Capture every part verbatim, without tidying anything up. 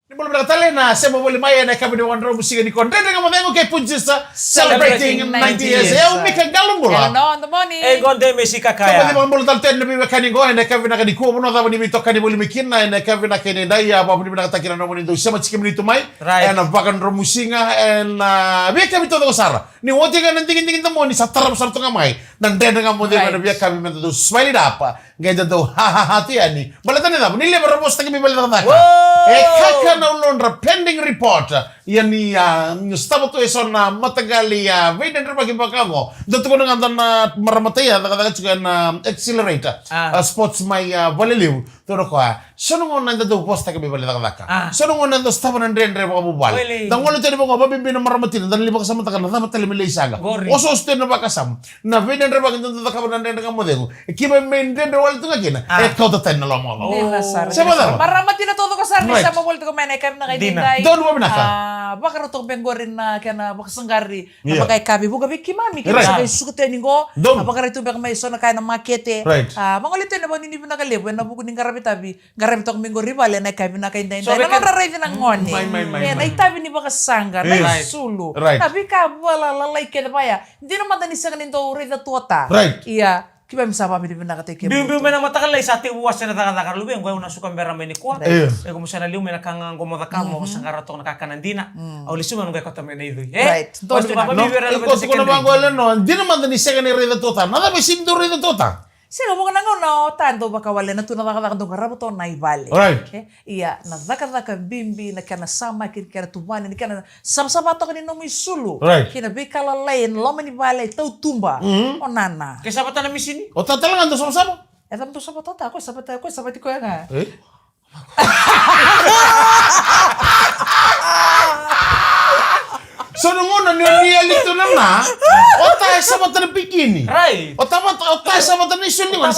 Ni bula vinaka tale na sema voli mai ena yakavi ni vakadromu siga nikua. Dredre Ga Mo Cegu kei Punjista celebrating ninety years. E au Mika Qalobula. Ena noda moni. E qo Demesi Kakaya. Ka vakabula tale tu ena veiwekani qo ena yakavi vinaka nikua. Vanua cava ni veitokani voli mai kina ena yakavi vinaka edaidai, a vakavinavinakataki na nomuni dau sema tiko kemuni tu mai. Right. Ena vakadromusiga ena veiyakavi taucoko sara. Ni oti ga na digidigi domoni sa tarava sara tu ga mai na Dredre Ga Mo Cegu ena veiyakavi meda dau smile it up. Qai da dau hahaha tu yani. Baleta ni cava? Ni levu era vosataki mai vale ni cakacaka. E kaka na ulodra pending report. Ia ni a sotava tu eso na mataqali a veidredrevaki vaka oqo. Da tukuna ga da na marama tiko a cakacaka tiko ena Accelerator a sports mai a Valelevu. Tukuna o koya, so na gauna eda dau vosataki mai vale ni cakacaka. So na gauna eda sotava na dredre vakavuvale. Da gole tu yani vaqo, vabibi na marama tina, da na lai vakasamataka na cava tale me lai saqa. Osooso tu ena vakasama. Na veidredrevaki da dau cakava na Dredre Ga Mo Cegu. E keimami dredre wale tu ga kina. E kauta tani na loma. Dina sara. Se vacava? Marama tina taucoko sara ni sema voli tiko mai ena yakavi vinaka edaidai. Donu vavinaka. A vakarau toka beka qori na kena vakasaqari na vakayakavi vuqa vei keimami, keimami sa qai suka tu yani qo. A vakarai tu beka mai so na ka ena makete. A vagolei tu yani na vakanuinui vinaka levu ena vuku ni qaravi itavi. Qaravi toka mai qori vale ena yakavi vinaka edaidai. Na nodra raici na gone. Ena itavi ni vakasaqa, na isulu. Na veika vakalalai kece vaya. Dina mada ni sega ni dau raica tu o ta. Ia, keimami sa vakavinavinakataki kemuni. Biubiu mai na mataka lailai sa tekivu wase na cakacaka, luvequ, au na suka bera mai nikua. Io. Iko mo sa na liu mai na ka ga qo mo cakava, mo vakasaqara toka na kakana dina. Au lesu mai, au qai kauta mai na icui. E? Right. Donu vinaka. Iko tukuna vaqo, Elenoa, dina mada ni sega ni raica tu o ta. Na cava e sega ni dau raica tu o ta? Sega, vaka na gauna o ta dau vakawalena tu na cakacaka dau qarava tu na i vale. Right. E? Ia, na cakacaka bibi, na kena samaki, na kena tuvani, na kena savasava toka ni nomu isulu. Right. Kei na veika lalai ena loma ni vale, tautuba. O nana. Ke savata na misini? O ta tale ga dau savasava? E cava dau savata o ta? Ko savata, ko savati koya ga. E? So na gauna ni o ni yali tu na na, o ta e savata na bikini. Right. O ta vata, o ta e savata na isulu ni gone.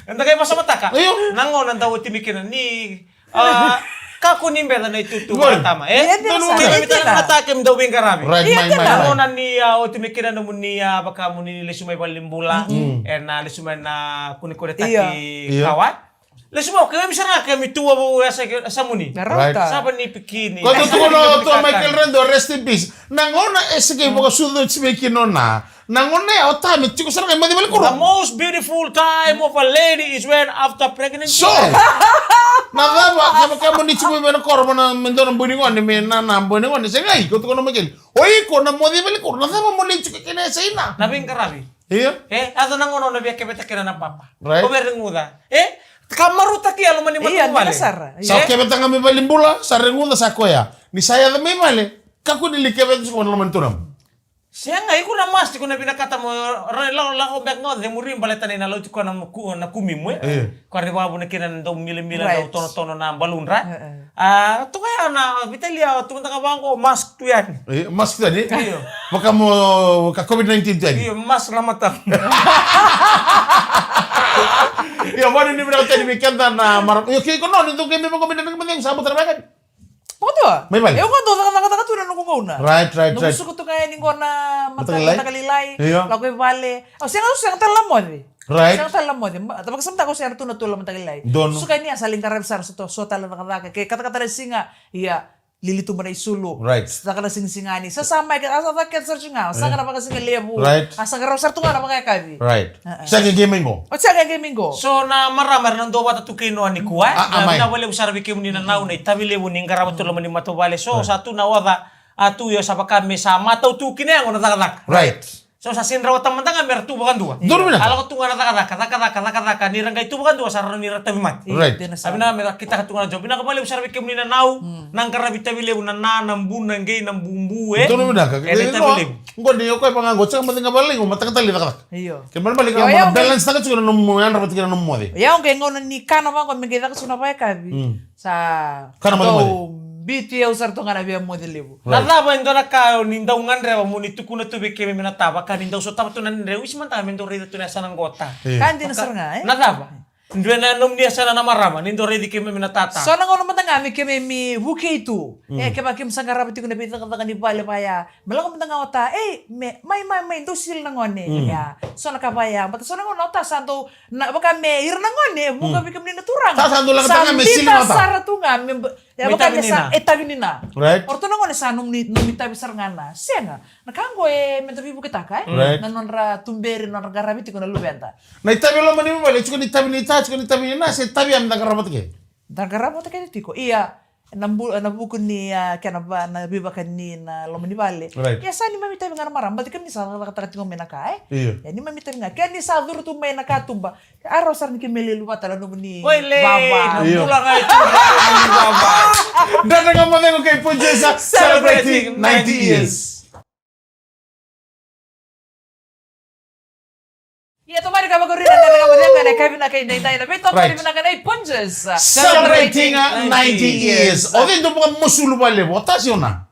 Eda qai vasamataka. Io. Na gauna dau oti mai kina ni A, kakua ni beca na itutu vakatama, e? Io, dina sara. Keimami tale na mataka keimami dau veiqaravi. Right, mai, mai, mai. Gauna ni a oti mai kina nomuni a vaka moni lesu mai valenibula. Ena lesu mai na kunekunetaki kawa. Lesu mai, o keimami sara ga keimami tu a vou e sa, e sa muni. Right. Sava ni pikini. Ko tu tu kono tu Michael Rando, rest in peace. Na gauna e se qai vakasucu oti mai kina o na. Na gauna ya o ta me tiko sara ga e moce valenikuro. The most beautiful time of a lady is when after pregnancy. So, na cava, cava ka mo ni tiko mai vei na koro mo na me dua na boi ni gone, me na na boi ni gone, se qai, ko tukuna mai keli. O iko na moce valenikuro, na cava mo ni tiko kina e sa ina? Na veiqaravi. Io. E, a dua na gauna o na via keveta kina na papa. Right. O via reguca. E, ka marutaki yalo mani matavuvale. Io, dina sara. Sa o keveta ga mai valenibula, sa reguca sa koya. Ni sa yaco mai vale, kakua ni lai keveta tiko mai na loma ni tunamu. Sega, iko na mask iko na vinakata mo rai lako, lako beka ga o cemuri baleta ni na lauti koya na ku-, na kumimu, e? Io. Koya ni vakavuna kina na dau milamila, dau tonotono na baludra. A, toka ya na vitalia, tu mada ga vaqo, mask tu yani. Io, mask tu yani? Io. Vaka mo, ka covid nineteen tu yani? Io, mask na mata. Io, vani ni vinaka tani me keda na mara. Io, ke iko no, ni tu ke me vaqo me na me sa buta na vaka. Vakadua. Mai vale. Au qo dau cakacakataka tu na noqu gauna. Right, right, right. Noqu suka tu ga yani qo na mata-, mataka lailai. Mataka lailai. Io. Lako i vale. Au sega, au sega tale na moce. Right. Sega tale na moce. Ma, vakasamataka au sega tu na tula mataka lailai. Donu. Suka yani a sa lai qaravi sara so, so tale na cakacaka. Ke katakata na siga, ia, lili tuba na isulu. Right. Caka na sigasigani. Sa, sa mai, a sa caka sara tu ga. Sa qara vakasiga levu. Right. A sa qara sara tu ga na vakayakavi. Right. Sa qai qai mai qo. O sa qai qai mai qo. So na marama era na duavata tu kei Noa nikua, e? A, a, mai. Na vinaka vakalevu sara vei kemuni na nau na itavi levu ni qarava tu loma ni matavuvale. So sa tu na oca, a tu io sa vaka me sa matau tu kina yago na cakacaka. Right. So sa sega ni rawata mada ga me ra tu vakadua. Donu vinaka. A lako tu ga na cakacaka, cakacaka, cakacaka, ni ra qai tu vakadua sa rawa ni ra tauvimate. Right. Dina sara. A vinaka me ra kitaka tu ga na job. Vinaka vakalevu sara vei kemuni na nau, na qaravi itavi levu, na na, na bu, na qei, na bubu, e? Donu vinaka. Ena itavi levu. Qo ni o koya vaka qo, sega mada ga vale qo, mataka tale cakacaka. Io. Ke mani vale qo, io, io, balance taka tiko na nomu yadra vata kei na nomu moce. Ia, o qai gauna ni kana vaqo, me qai caka tiko na vakayakavi. Mm. Sa kana mocemoce. Dau biuti au sara tu ga na via moce levu. Right. Na cava e dua na ka ni dau gadreva mo ni tukuna tu vei keimami na ta, vaka ni dau sotava tu na dredre, isi mada ga me dau raica tu na yasana qo o ta. Io. Ka dina sara ga, e? Na cava? Dua na nomuni yasana na marama, ni dau raici keimami na tata. So na gauna mada ga me keimami vukei tu. Mm. E, kevaka keimami sa qarava tiko na veicakacaka ni vale vaya. Me lako mada ga o ta, ei, me, mai, mai, mai, dou sili na gone. Mm. Ia, so na ka vaya, baleta so na gauna o ta sa dau, na, vaka me ira na gone, vuqa vei kemuni na turaga. Ta sa dau lako tale ga me sili na ta. Sa biuta sara tu ga, me, Ia, vaka ni sa, e tavi ni na. Right. O ratou na gone sa nomuni, nomuni tavi sara ga na. Sega. Na ka qo e me da veivuketaka, e? Right. Na nodra tuberi, nodra qaravi tiko na luveda. Na itavi e loma ni vale, tiko ni tavi ni ta, tiko ni tavi ni na, se tavi ya me da qarava vata kei. Da qarava vata kei tiko. Ia, na bu-, na vuku ni, a, kena va-, na veivakani na loma ni vale. Right. Ia sa ni mami tavi ga na marama, baleta kemuni sa cakacakataka tiko mai na ka, e? Io. Ia ni mami tavi ga. Keni sa curu tu mai na katuba. A rawa sara ni ke me lei luvata na nomuni vava. Oi, lei, na bula ga e tu na nomuni vava. Dredre Ga Mo Cegu kei Punjas, celebrating ninety years. Ia, tomani ka vakarina Dredre Ga Mo Cegu ena yakavi vinaka edaidai, na veitokoni vinaka nei Punjas. Celebrating ninety years. O cei dau vakamusulu vakalevu, o ta se o na?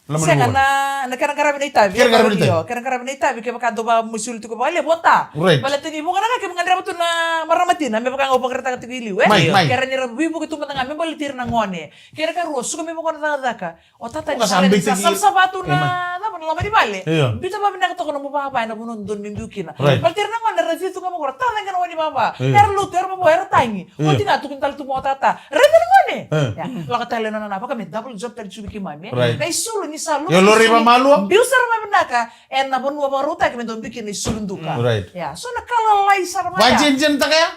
Sega, na, na kena qaravi na itavi. Kena qaravi na itavi. Io, kena qaravi na itavi, kevaka dau vakamusulu tiko vakalevu, o ta. Right. Baleta ni vuqa na ka keimami gadreva tu na marama tina, me vaka ga au vakaraitaka tiko i liu, e? Mai, mai. Ke rawa ni ra veivuke tu mada ga me baleti ira na gone. Kena karua, suka mai vaqo na cakacaka. O tata ni sa savasava tu na, na loma ni vale. Io. Biuta vakavinaka toka nomu vava ena vanua dodonu me biu kina. Right. Baleti ira na gone, ra cici tu ga vaqo, ra tacaqe na wai ni vava. Io. Era lotu, era vavo, era tagi. Io. Oti ga tukuni tale tu mai o tata. Raica na gone. Io. Ia, lako tale na nona, vaka me double job tale tiko vei keimami, e? Right. Na isulu ni sa lotu. Io, lori vamalua. Biu sara vakavinaka ena vanua vakarautaki me dau biu kina na isulu duka. Mm. Right. Ia, so na ka lalai sara mai ya. Vajinijinitaka ya?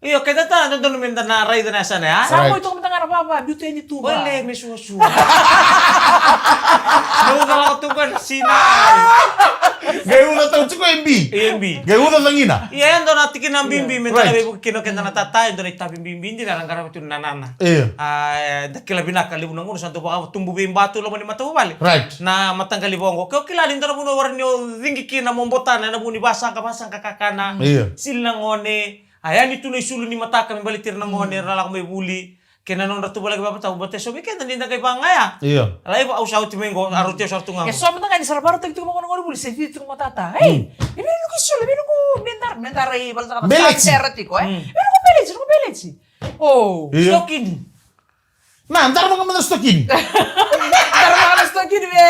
Io, keda ta dodonu me da na raica na yasana ya. Sa moi toka mada ga na vava, biuta yani tu. Oi, lei, me suasua. Me uca lako tu qo na sina. Qai uca tau tiko e bi. E bi. Qai uca cagina. Ia, e dua na tikina bibi me da na veivuke kina o keda na tata, e dua na itavi bibi dina era qarava tu na nana. Io. A, e, da kila vinaka levu na gauna sa dau vakatubu veibatu loma ni matavuvale. Right. Na mataqali voqo. Ke o kila ni dua na vanua wara ni o cigi kina mo botana ena vu ni vasaqa, vasaqa kakana. Io. Sili na gone. A yani tu na isulu ni mataka me baleti ira na gone, era lako mai vuli. Kei na nodra tuvalaki vavatavu, baleta e so vei keda ni da qai vagaya. Io. Laiva au sa oti mai qo, a rauti au sara tu ga. E so mada ga ni sa ra vakarautaki tiko mai qo na gone vuli, se cici tiko mai o tata. Ei, e vei noqu isulu, e vei noqu, me dara, me dara i valataka na sera tiko, e? Mm. E vei noqu beleti, noqu beleti. O. Io. Stokini. Na, dara vaka mada stokini. Dara vaka na stokini, me.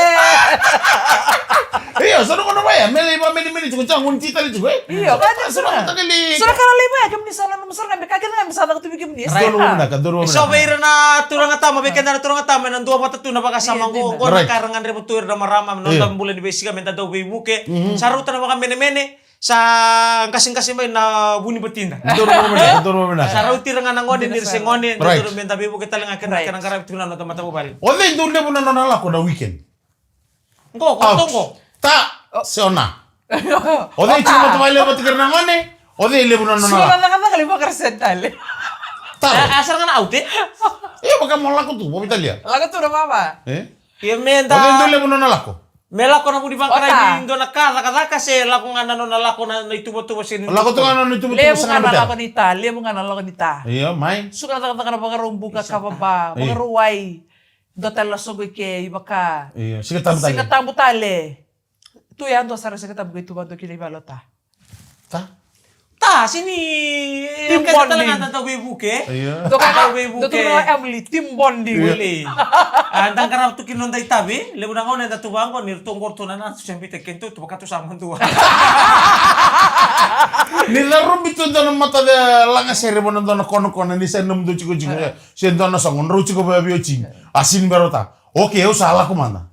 Io, sa noqu na vaya, me lai vamenimeniti tiko, sa gunu titali tiko, e? Io, ka dina sa noqu takali. Sa na ka lalai vaya, kemuni sa nanuma sara ga me ka kece ga me sa caka tu vei kemuni. Right. Donu vinaka, donu vinaka. So vei ira na turaga tama, vei keda na turaga tama, ena dua vata tu na vakasama qo, qo na ka era gadreva tu ira na marama, na noda bula ni veisiga, me da dau veivuke. Sa rauta na vakamenemene. Sa qaseqase mai na vu ni batida. Donu vinaka, donu vinaka. Sa rauti ira ga na gone ni ra se gone, dodonu me da veivuke tale ga kei na kena qaravi tiko na noda matavuvale. O cei dau levu na nona lako na weekend? Qo, qo, qo. Ta, se o na. O cei tiko matavuvale vata kei ira na gone, o cei levu na nona lako. Sua na cakacaka levu vakareseta tale. Ta. A, a, sara ga na out, e? Io, vaka mo lako tu, mo vitalia. Lako tu na vava. E? Ia me da. O cei dau levu na nona lako. Me lako na vu ni vakarai ni dua na ka cakacaka se lako ga na nona lako na, na ituvatuva se ni. Lako tu ga na nona ituvatuva se ga na lako ni ta, levu ga na lako ni ta. Io, mai. Suka na cakacaka na vakarau buka, kava ba, vakarau wai. Dua tale na soqo i ke i vaka. Io, Siga Tabu tale. Siga Tabu tale. Tu yadua sara Siga Tabu qai tu vadua kina i vale o ta. Ta? Ta, se ni, team bonding. Keda tale ga da dau veivuke. Io. Dau veivuke. Dau tukuna o Emily, team bonding. Io. A, da qarava tu kina noda itavi, levu na gauna eda tu vaqo, ni ratou qo ratou na nana, tu se biuta keitou, tu vaka tu sa madua. Ni carubi tu dua na mata lagasere vua na dua na konakona, ni sa nomudou tikotiko, se dua na soqo, drau tiko vei au vei oti. A, sini bera o ta. Okei, au sa lako mada.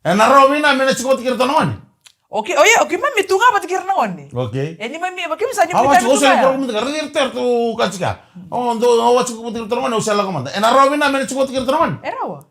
Ena rawa vina me na tiko vata kei iratou na gone? Okei, o ia, okei, mami tu ga vata kei ira na gone. Okei. E ni mami, vaka keimami sa ni. Au a tiko vata kei iratou na gone, au sa lako mada. Ena rawa vina me na tiko vata kei iratou na gone? E rawa.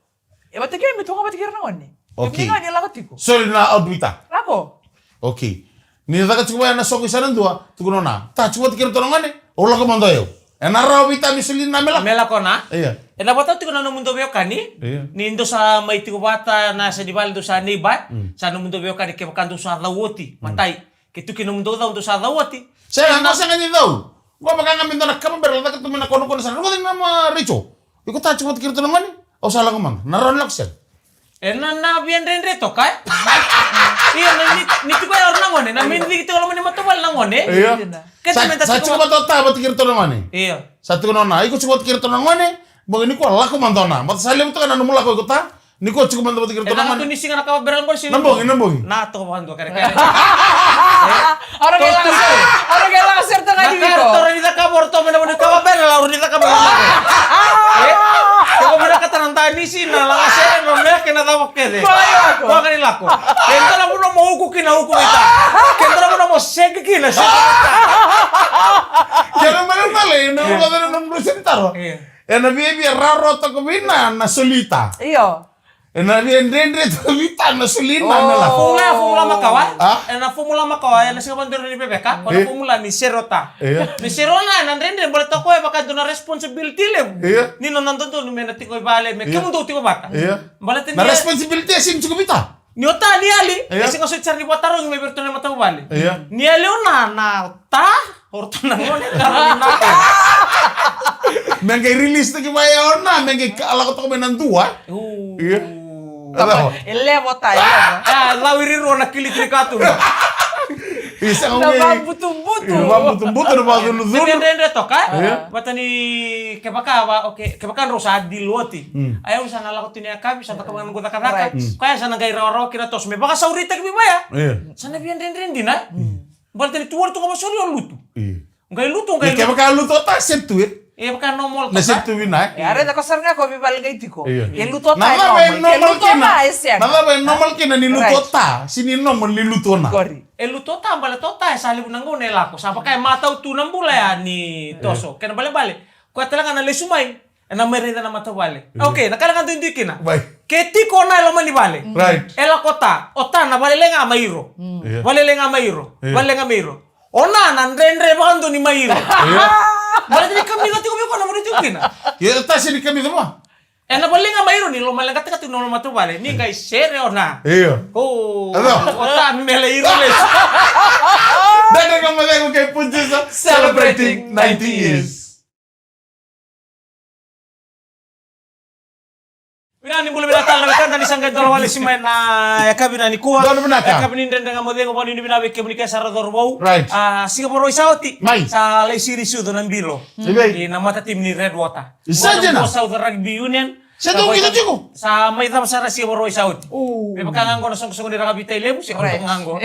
E vata keimami tu ga vata kei ira na gone. Okei. Keimami ga ni lako tiko. Sorry, na outfit. Lako. Okei. Ni caka tiko vaya na soqo i sa na dua, tukuna o na. Ta, tiko vata kei iratou na gone, au lako mada o yau. Ena rawa vei ta me soli na me lako. Me lako na. Io. Ena vata tiko na nomudou veiwekani. Io. Ni dou sa mai tiko vata na yasa ni vale dou sa neighbor. Mm. Sa nomudou veiwekani kevaka dou sa cau oti. Mm. Matai. Ke tu kina nomudou cau dou sa cau oti. Sega, qo sega ni cau. Qo vaka ga me dua na kava bera la caka tu mai na konakona sa. Rogoca na ma Rachel. Iko ta tiko vata kei iratou na gone. Au sa lako mada. Na rawa ni lako sega. E na, na via dredre toka, e? Io, na ni, ni tiko ya o ira na gone, na main thing tiko loma ni matavuvale na gone. Io. Sa tiko vata o ta vata kei iratou na gone. Io. Sa tiko na nona, iko tiko vata kei iratou na gone, bogi nikua lako mada o na. Baleta sa levu toka na nomu lako iko ta, nikua tiko mada vata kei iratou na gone. E na tu ni siga na kava bera qori siga. Na bogi, na bogi. Na toka vakadua kerekere. Ora qai lako sere, ora qai lako sere toka ni viko. Na ka ratou ni cakava o ratou me na vuni kava bera la ora ni cakava. E? Ko vinakata na danisi, na lagasere, na mea kei na cava kece. Ko lako. Ko ka ni lako. Ke dua na vanua mo uku kina, uku vei ta. Ke dua na vanua mo seki kina, seki vei ta. Kena ibalebale, na vakacava na nomu seki taro. Io. Ena viavia rawarawa toka vei na, na soli ta. Io. Ena via dredre toka vei ta na soli na, na lako. Fomula, fomula makawa. A? Ena fomula makawa, ena siga vadodonu ni veveka, ko na fomula ni sere o ta. Io. Ni sere o na, ena dredre, baleta o koya e vaka dua na responsibility levu. Io. Ni nona dodonu me na tiko i vale, me kemudou tiko vata. Io. Baleta na responsibility e sega ni tiko vei ta. Ni o ta ni yali, e sega soti sara ni vakatarogi mai vei iratou na matavuvale. Io. Ni yali o na, na o ta, o ratou na gone, ka ratou na. Me qai release taki mai o na, me qai ka-, lako toka mai na dua. Io. Tama, e levo ta, e levo. A, lau iri rua na kiliti ni katuba. Isa na vabutubutu. Io, vabutubutu, na vabutubutu. Dredre toka, e? Io. Vata ni kevaka va, okay, kevaka drau sa deal oti. Mm. Aya, au sa na lako tu ni yakavi, sa caka vaka na noqu cakacaka. Right. Mm. Koya sa na qai rawarawa kina toso. Me vakasauritaki vei vaya. Io. Sa na via dredre dina. Mm. Baleta ni tu ori tu ka vasori o lutu. Io. Qai lutu, qai lutu. Kevaka lutu o ta, set tu, e? E vaka normal toka. Na set tu vina, e? E, a raica ko sara ga ko veivale qai tiko. Io. Ke lutu o ta e normal. Ke lutu o na e sega. Na cava e normal kina ni lutu o ta, se ni normal ni lutu o na. Qori. E lutu o ta, baleta o ta e sa levu na gauna e lako. Sa vaka e matau tu na bula ya ni toso. Kena ibalebale. Koya tale ga na lesu mai. Ena mai raica na matavuvale. Io. Okay, na ka ga duidui kina. Ke tiko o na e loma ni vale. Right. E lako o ta. O ta na vale ga mai iro. Mm. Io. Vale ga mai iro. Io. Vale ga mai iro. O na na dredre vakadua ni mai iro. Io. Baleta ni kamica tiko vei koya na vanua tiko kina. Io, o ta sega ni kamica vua. Ena vale ga mai iro ni lomaleqataka tiko na matavuvale. Ni qai sere o na. Io. O ta mele iro lesu. Dredre Ga Mo Cegu kei Punjisa celebrating ninety years. Vinaka ni bula vinaka tale na wekada ni sa qai dola wale si mai na yakavi nikua. Donu vinaka. Yakavi ni Dredre Ga Mo Cegu, vakanuinui vinaka vei kemuni kece sara cauravou. Right. A, siga Vakarauwai sa oti. Mai. Sa lai siri sucu na bilo. Ivei? Ina matatimi ni Red Water. Isa dina. South Rugby Union. Sa dau kida tiko. Sa mai cava sara siga Vakarauwai sa oti. Me vaka ga qo na soqosoqo ni rakavi tai levu, se koto ga qo.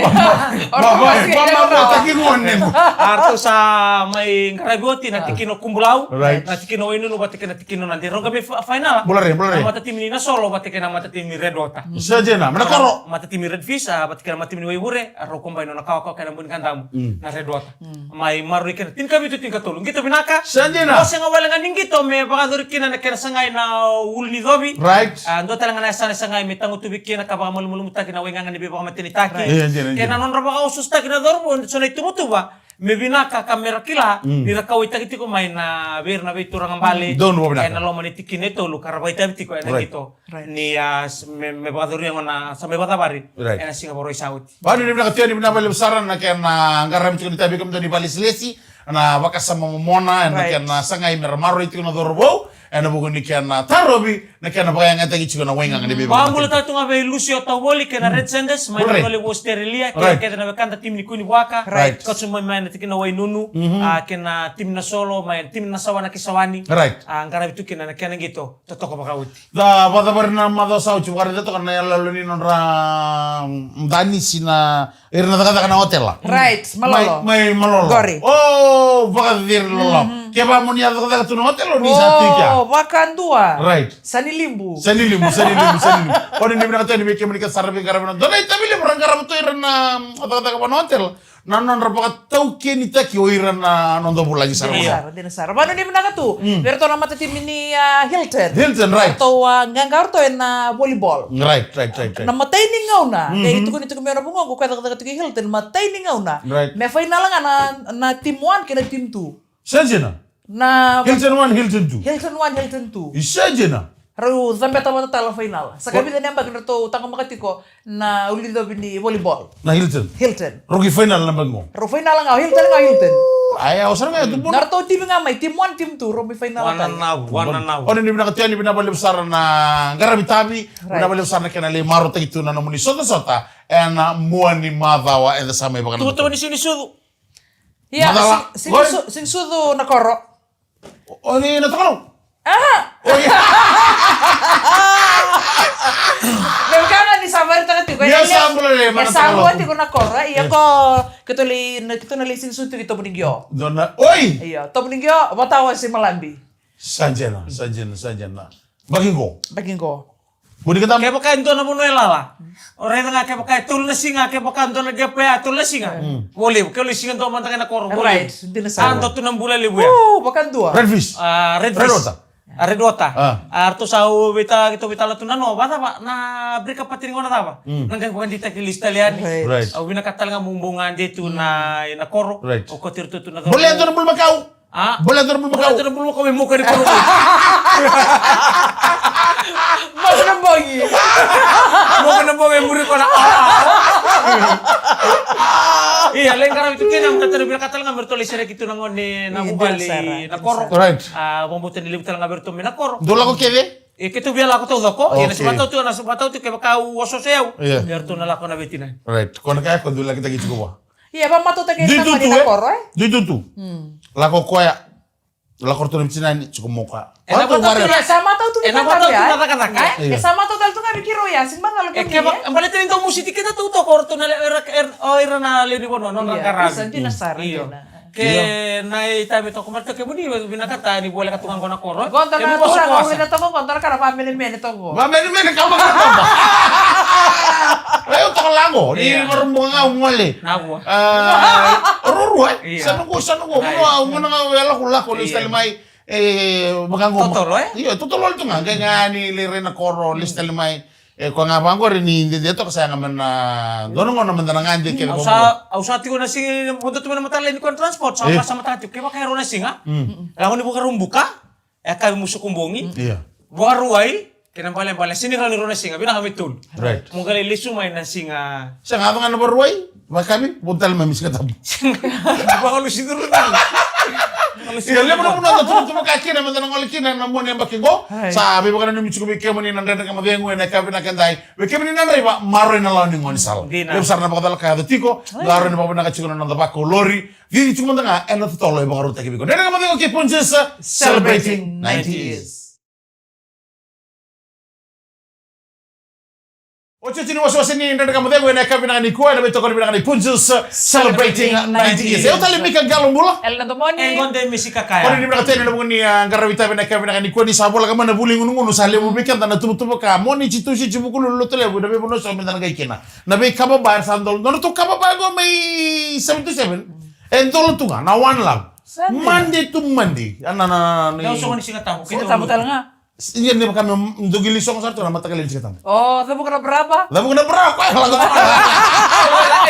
Aratou sa mai qaravi oti na tikina o Kubulau, na tikina o Wainunu vata kei na tikina o Nadi. Rau qai mai fainala. Bula re, bula re. Na matatimi ni Nasolo vata kei na matatimi ni Red Water. Sa dina, me na koro. Matatimi ni Red Fish, a, vata kei na matatimi ni Waivure, a, rau combine na kawakawa kei na buni kadamu. Na Red Water. Mai maroroi kina tinikavitu, tinikatolu. Qito vinaka. Sa dina. Dua sega wale ga ni qito me vakayacori kina na kena sagai na ulu ni covi. Right. A, dua tale ga na yasana sagai me tagutuvi kina ka vakamalumalumutaki na waigaga ni veivakamatenitaki. Right. Kei na nodra vakaosoosotaki na cauravou, so na ituvatuva me vinaka ka me ra kila ni ra kauwaitaki tiko mai na vei ira na veituraga bale ena loma ni tikina e tolu ka ra vakaitavi tiko ena qito. Right. Ni, a, me, me vakacoria gona sa mai vakacavari ena siga Vakarauwai sa oti. Vakanuinui vinaka tiko, ni vinaka vakalevu sara na kena qaravi tiko ni tavi kemudou ni vakalesilesi, na vakasama momona ena kena sagai me ra maroroi tiko na cauravou ena vuku ni kena tarovi na kena vakayagataki tiko na waigaga ni veivakamatenitaki. Vakabula tale tu ga vei Lucio Tauvoli kei na Red Sanders mai na levu Australia, kei kece na wekada timi ni Kunivuaka. Right. Kauta mai mai na tikina o Wainunu, a, kei na timi Nasolo mai na timi Nasawa na kei Sawani. Right. A, qaravi tu kina na kena qito totoka vakaoti. Da vakacavari na macawa sa oti, vakaraica toka na iyaloyalo ni nodra, mm, danisi na, ira na cakacaka na otela. Right, Malolo. Mai, mai Malolo. Qori. O, vakaciri loloma. Kevaka mo ni a cakacaka tu na otela, o ni sa tiko ya. O, vakadua. Right. Sa ni libu. Sa ni libu, sa ni libu, sa ni libu. O ni, ni vinaka tale ni vei kemuni kece sara veiqaravi na dua na itavi levu ra qarava tu ira na, mm, cakacaka va na otela. Na nodra vakataukenitaki o ira na noda vulagi sara. Dina sara, dina sara. Vakanuinui vinaka tu vei iratou na matatimi ni, a, Hilton. Hilton, right. Ratou, a, qaqa ratou ena volleyball. Right, right, right, right. Na matai ni gauna, e tukuni tiko mai na vugoqu, ko e cakacaka tiko i Hilton, matai ni gauna. Right. Me fainala ga na, na team one kei na team two. Sa dina. Na Hilton one, Hilton two. Hilton one, Hilton two. Isa dina. Rau cabeta vata tale na fainala. Sa ka vica na yabaki ratou taqomaka tiko na ulicovi ni volleyball. Na Hilton. Hilton. Rau qai fainala na yabaki qo. Rau fainala ga o Hilton, ga o Hilton. Aya, o sara ga e tu buna. Na ratou timi ga mai, team one, team two, rau mai fainala tale. Wananavu, wananavu. O ni, ni vinaka tiko, ni vinaka vakalevu sara na qaravi tavi. Right. Vinaka vakalevu sara na kena lai marautaki tu na nomuni sotasota ena mua ni macawa eda sa mai vakanamata. Tuvatuva ni siga ni sucu. Ia, macawa. Si-, siga ni su-, siga ni sucu na koro. O, o ni na Tokalau? Aha. O, ia. Me vaka ga ni sa vakaraitaka tiko. Ia, sa bula lelei, e sa rua tiko na koro. Ia, ko, keitou lai, na, keitou na lai siga ni sucu tiko i Tomuniqio. Dona, oi! Ia, Tomuniqio, Vatawa se Malabi. Sa dina, sa dina, sa dina. Baki qo. Baki qo. Mo ni ka tama. Kevaka e dua na vanua e lala. O raica ga kevaka e tolu na siga, kevaka e dua na qepa ya, tolu na siga. Vo levu, ke o lai siga dua mada ga ena koro, vo levu. Right, dina sara. A dua tu na bula levu ya. Uu, vakadua. Redfish. A, redfish. Red water. A, red water. A. A, ratou sa, o, veita, keitou veitala tu na no, vacava, na breaker party ni gauna cava. Na qai vakadeitaki lisi tale yani. Right. Right. Au vinakata tale ga meu bau gade tu na, ena koro. Right. Au kauti iratou tu na coro. Bolea tu na bulumakau. A? Bolea tu na bulumakau. Bolea tu na bulumakau, me moka ni koro. Moka na bogi. Moka na bogi, muri ko na. Ia, lai qaravi tu kina, mo na tara vinakata tale ga me ratou lai sereki tu na gone na vuvale, na koro. Right. A, vakabauta ni levu tale ga vei iratou mai na koro. Dou lako kece? E, keitou via lako taucoko. Ia, na sa matau tu, na sa matau tu kevaka au osooso au. Ia. Ia, ratou na lako na veitinani. Right. Ko na kaya ko dou laki taki tiko vua. Ia, vakamatautaki e tamani na koro, e? Dui tutu. Lako koya. Lako ratou na veitinani, tiko mo koya. E na matau tu, e sa matau tu na cakacaka. E sa matau tale tu ga vei keirau ya, sega ni macala kemuni. E keva, baleta ni dau musiti keda tu toko o ratou na lewe, era, o ira na lewe ni vanua, nodra qaravi. Sa dina sara, dina. Ke na itavi toko mada kemuni, vinakata ni voleka tu ga qo na koro. Qo dua na turaga, au raica toko qo, dua na ka na vamenemene toko. Vamenemene, ka vaka toko. E, au toko laqo, ni varubuka ga au gole. Na vua. A, rorua, e? Ia. Sa noqu, sa noqu, au gona ga au e lakolako, ni stali mai, e, vaka qo. Totolo, e? Io, totolo tu ga, qai ga ni lai rai na koro, ni stali mai. E, koya ga vaqori ni dede toka sa yaga me na dua na gauna meda na gade kece. Au sa, au sa tiko na siga, vodo tu mai na matala ni koya na transport, sa vaka sa mataka tiko, kevaka e rua na siga. Lako ni Vakaraubuka, e yakavi musuka bogi. Ia. Vakarauwai, kei na balebale, sega ni rawa ni rua na siga, vinaka me tolu. Right. Mo qai lai lesu mai na siga. Sa ga yaco ga na Vakarauwai. Vakavi, vou tale mai me Sigatabu. Vakalusi curu na. Ia, levu na vanua da tuvatuva ka kina, meda na gole kina na mua ni yabaki qo. Sa veivakananumi tiko vei kemuni na Dredre Ga Mo Cegu ena yakavi vinaka edai. Vei kemuni na draiva, maroroi na lawa ni gaunisala. Dina. Levu sara na vakacalaka e yaco tiko, qarauni vakavinaka tiko na noda vakaulori. Cici tiko mada ga ena totolo e vakarautaki vei iko. Dredre Ga Mo Cegu kei Punjas, celebrating ninety years. Otioti ni wasewase ni Dredre Ga Mo Cegu ena yakavi vinaka nikua, ena veitokoni vinaka ni Punjas, celebrating ninety years. E au tale Mika Qalo Bula. Elena Domoni. E qo dei Misi Kakaya. Koni ni vinaka teni na vuku ni, a, qaravi itavi ena yakavi vinaka nikua, ni sa voleka mai na vuli gunugunu, sa levu vei keda na tuvatuva ka Moniti, Tusiti, Vukelulu, Lotulevu, na veivanua eso meda na qai kina. Na veikava ba era sa dolo, dolo tu kava ba qo mai seven to seven. E dolo tu ga na One Love. Monday to Monday. Ana na, na, na, na, Sigatabu tale ga. Ia ni vaka me dou qai lai sogo sara tu na mataka lailai ni Sigatabu. O, cavuka na bra ba. Cavuka na bra, koya lako.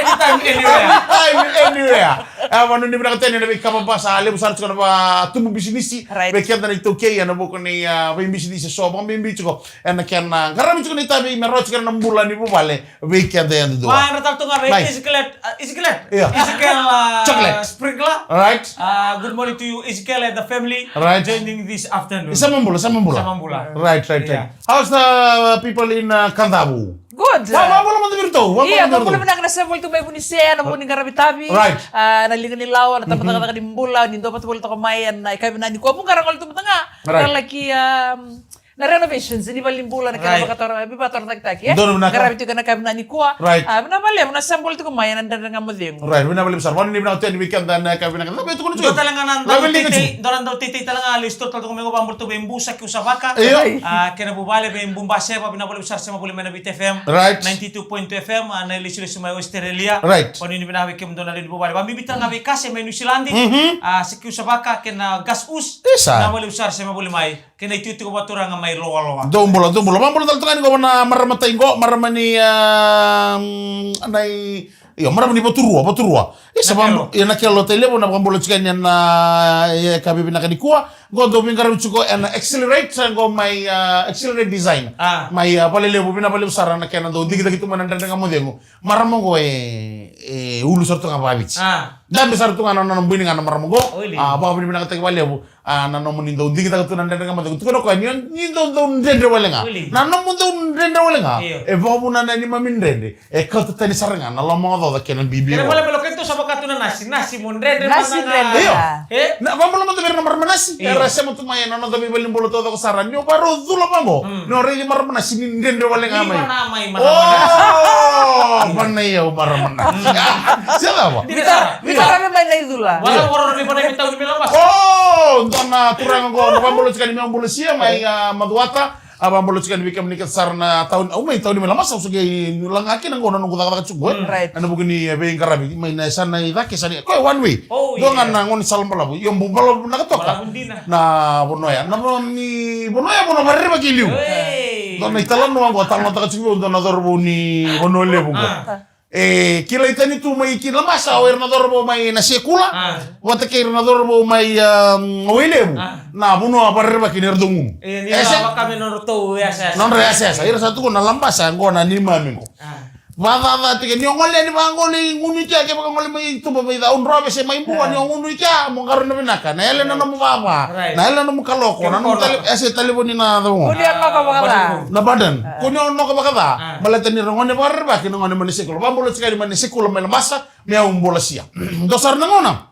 Anytime, anywhere. Anytime, anywhere. E, vanua ni vinaka teni na veikava ba sa levu sara tiko na vakatubu bisinisi. Right. Vei keda na iTaukei ena vuku ni, a, veibisinisi eso vakabibi tiko. Ena kena qaravi tiko na itavi me rawa tiko na bula ni vuvale. Vei keda yadudua. Mai, na tale tu ga vei Ezekiel, a, Ezekiel. Ia. Ezekiel, a, Chocolate. Sprinkler. Right. A, good morning to you, Ezekiel and the family. Right. Joining this afternoon. Samabula, samabula. Samabula. Right, right, right. How's the people in, uh, Kadavu? Good. Vabula mada vei iratou. Ia, vabula vinaka na sema voli tu mai Vunise, na vuni qaravi itavi. Right. A, na liga ni lawa, na tabacakacaka ni bula, ni dua vata voli toka mai, ena yakavi vinaka nikua, mo qara gole tu mada ga. Right. Na laki, um, na renovations ni valenibula na kena vakatora, vakatorocaketaki, e? Donu vinaka. Qaravi tiko ena yakavi vinaka nikua. Right. A, vinaka vakalevu na sema voli tiko mai ena Dredre Ga Mo Cegu. Right, vinaka vakalevu sara. Vanua ni vinaka tu yani vei keda ena yakavi vinaka. Cava e tukuna tiko? Dua tale ga na dau teitei, dua na dau teitei tale ga, lesu tale toka mai qo, vakabula tu vei Bu Sakiu Savaka. Io. A, kei na vuvale vei Bu Baseva, vinaka vakalevu sara sema voli mai na Viti F M. Right. Ninety-two point two F M, a, na ilesulesu mai Australia. Right. Vanua ni vinaka vei kemudou na lewe ni vuvale. Vakabibi tale ga vei Kase mai Niusiladi. Mhm. A, Sakiu Savaka, kei na Gas Us. Isa. Vinaka vakalevu sara sema voli mai. Kei na itikotiko vakaturaga mai Loaloa. Dou bula, dou bula. Vakabula tale tu ga yani qo na marama tai qo, marama ni, a, mm, na i, io, marama ni Vaturua, Vaturua. Isa, Nakelo. Io, Nakelo, Tailevu, na vakabula tiko yani ena, e, yakavi vinaka nikua. Qo dou veiqaravi tiko ena Accelerate, qo mai, a, Accelerate Design. A. Mai, a, Valelevu, vinaka vakalevu sara na kena dau digitaki tu mai na Dredre Ga Mo Cegu. Marama qo e, e ulu sara tu ga vakaviti. A. Dabe sara tu ga na nona bui ni ga na marama qo. Oi. A, vakavinavinakataki vakalevu. A, na nomuni dau digitaka tu na Dredre Ga Mo Cegu. Tukuna o koya ni, ni dau, dau dredre wale ga. Oi. Na nomu dau dredre wale ga. Io. E vakavuna na neimami dredre. E kauta tani sara ga na lomaocaoca kei na bibi. Kena ibalebale o keitou sa vaka tu na nasi, nasi mo dredre. Nasi mada ga. Dredre. Io. E? Na, vakabula mada vei ira na marama nasi. Io. Era sema tu mai ena noda veivalenibula taucoko sara. Ni o vakarau cula vaqo. Mm. Ni o raici marama nasi ni dredre wale ga mai. Ni vana mai marama nasi. O, vana i au marama nasi. Mm. Se cava? Ni vana, ni vana mai na icula. Wala, io, wala ni vana i tau ni mela basa. O, dua na turaga qo, na vakabula tiko ni me bula sia mai, a, Macuata. A vabolo tiko yani vei kemuni kece sara na tauni, au mai tauni mai Labasa, au sa qai laga kina qo na noqu cakacaka tiko, e? Mm. Right. Ena vuku ni, e, veiqaravi, mai na yasana i cake, sa ni, ko e one way. Oh, dua ga na gone sala balavu. Io, bu balavu na ka toka. Balavu dina. Na vanua ya. Na vanua ni, vanua ya, vanua vakarerevaki e liu. Hey. Dua na italanoa qo, talanoataka tiko vei au, dua na cauravou ni Vanua Levu qo. Ah. E kilai tani tu mai ki Labasa o ira na cauravou mai Nasekula. Ah. Vata kei ira na cauravou mai, um, Wailevu. Ah. Na vanua vakarerevaki ni ratou gunu. E, ni e sa vaka me nodratou yasayasa. Nodra yasayasa. Ira sa tukuna Labasa, qo na neimami qo. Ah. Vakacaca tiko, ni o gole yani vaqo lai gunu i kea, kevaka o gole mai tuba mai Cakaudrove se mai Bua, ni o gunu i kea, mo qarauna vinaka. Na yale na nomu vava. Right. Na yale na nomu kaloko. Na nomu tale, e se talevoni na cava. Kua ni o noka vakaca. Na burden. Kua ni o noka vakaca. Ah. Baleta ni ra gone vakarerevaki na gone mai Nasekula. Vabolo tiko yani mai Nasekula mai Labasa, me au bolasia. Dua sara na gauna.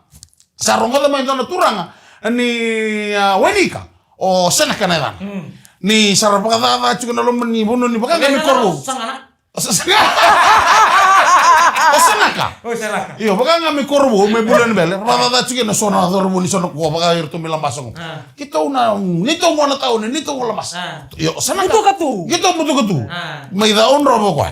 Sa rogoca mai dua na turaga ni, ah, Wainika. O Senaka na yacana. Mm. Ni sa ra vakacaca tiko na loma ni vanua ni vaka ga me korovou. Sagana. O Sa-, Sa-, o Senaka. O Senaka. Io, vaka ga me korovou, me bula ni bele. Vakacaca tiko na so na cauravou ni so na ko vaka iratou mai Labasa qo. Ah. Keitou na, neitou qo na tauni, neitou qo Labasa. Ah. Io, o Senaka. Mutuka tu. Keitou mutuka tu. Ah. Mai Cakaudrove o koya.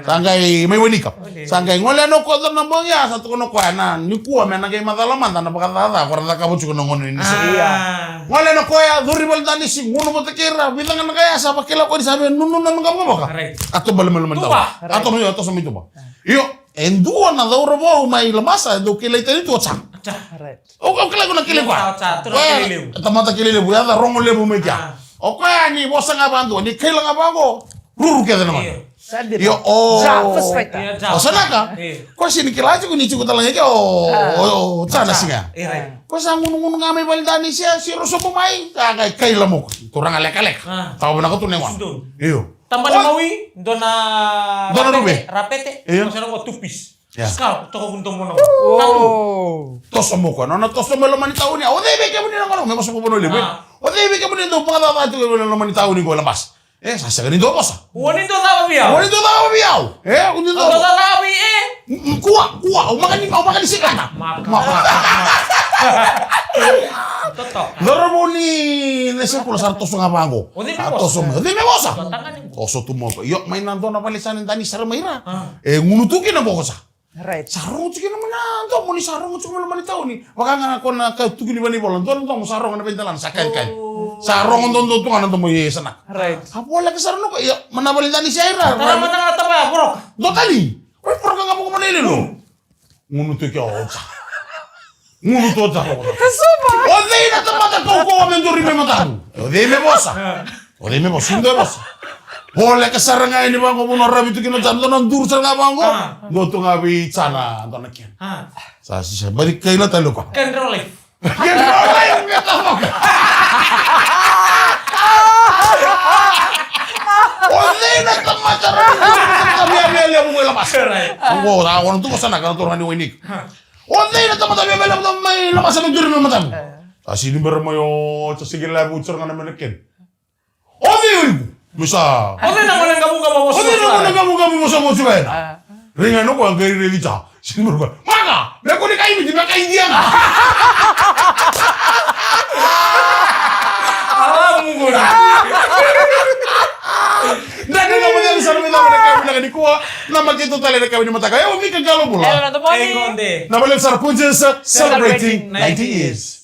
Sa qai mai Wainika. Sa qai gole yani o koya na bogi ya, sa tukuna o koya, na nikua me na qai macala mada na vakacaca ko ra cakava tiko na gone ni Nasekula. Ah. Gole yani o koya, curu i valedanisi, gunu vata kei ira, vica ga na ka ya, sa vakila o koya ni sa via nunu na noqu boka. Right. A toba mai loma ni tauni. Tuba. A toba, io, a toso mai tuba. Io, e dua na cauravou mai Labasa, e dau kilai tani tu o Cha. Cha. Right. O, o kilai ko na kilai koya. Cha, Cha, tu na kilai levu. Tamata kilai levu, yaca rogo levu mai kea. Ah. O koya ni vosa ga vadua, ni kaila ga vaqo, ruru kece na gone. Io. Sa dina. Io, o. Cha, first fighter. Io, Cha. O Senaka. Io. Ko sini kila tiko ni tiko tale ga ke o, ah, o, o Cha na siga. Io, right. Ko sa gunugunu ga mai valedanisi, siro sobu mai, sa qai kaila mo ko. Turaga lekaleka. Ah. Tawa vinaka tu na gone. Io. Taba ni mawi, dua na, dua na ruve. Rapete, rapete. Io. Ko sa na ko two piece. Ia. Scalp, toka vuni tomo na. Tatu. Toso mo koya. Nona toso mai loma ni tauni. O cei vei kemuni na gone? Me vosa vakavanua levu. Ah. O cei vei kemuni dau vakacaca tiko mai loma ni tauni qo e Labasa? E, sa sega ni dua vosa. O ni dau cava vei au. O ni dau cava vei au. E, o ni dau cava vei e. Mm, kua, kua. O maka ni, o maka ni sikata. Maka. Maka. Toto. Cauravou ni Nasekula sa ra toso ga vaqo. O cei me vosa. Toso mai. O cei me vosa? Toso tu mo. Io, mai na dua na vale sa ni dani sara mai ira. Ah. E, gunu tu kina qo ko Cha. Right. Sa rogo tiko na mana domo ni sa rogo tiko na mana tauni. Vaka ga ko na ka tukuni vani vola. Dua na domo sa rogo na vei dalana sa kai kai. Oh. Sa rogo dodo tu ga na domo e Senaka. Right. A voleka sara noko. Ia, mana vale dani sa ira. Tara mata na taba ya, bro. Do tani. Oi, bro, ka ga mo ko mana ililo. Gunu tu ke o Cha. Gunu tu o Cha. Kasuma. O cei na tamata kaukauwa me duri me matamu? O cei me vosa? O cei me vosa? Dua e vosa. Voleka sara ga yani vaqo, vanua ravi tu kina o Cha, dua na duru sara ga vaqo. Ah. Dua tu ga vei Cha na dua na kena. Ah. Sa sisa, bari kaila tale o koya. Ken Rolife. Ken Rolife, me tama. O cei na tamata ravi tu kina na viavia levu qo e Labasa? Right. Oqo, a, o na tu ko Senaka, na turaga ni Wainika. Ah. O cei na tamata viavia levu tu mai Labasa me duri me matamu? Eh. A sini bera mai o Cha, sigi levu, sara ga na mena kena. O cei o iko? Me sa. O cei na gone qavuqavu mo sa. O cei na gone qavuqavu mo sa mo sa vei na? Ah. Raica na koya qai raici Cha. Sini bera mai. Maka, me kua ni kai Viti, me kai Idia ga. Ala muqu na. Dredre ga mo cei sa me cava na kai vinaka nikua. Na makete tale na kai ni mataka. E o Mika Qalobula. Hello, the morning. E gone. Na vale sara Punjas celebrating ninety years.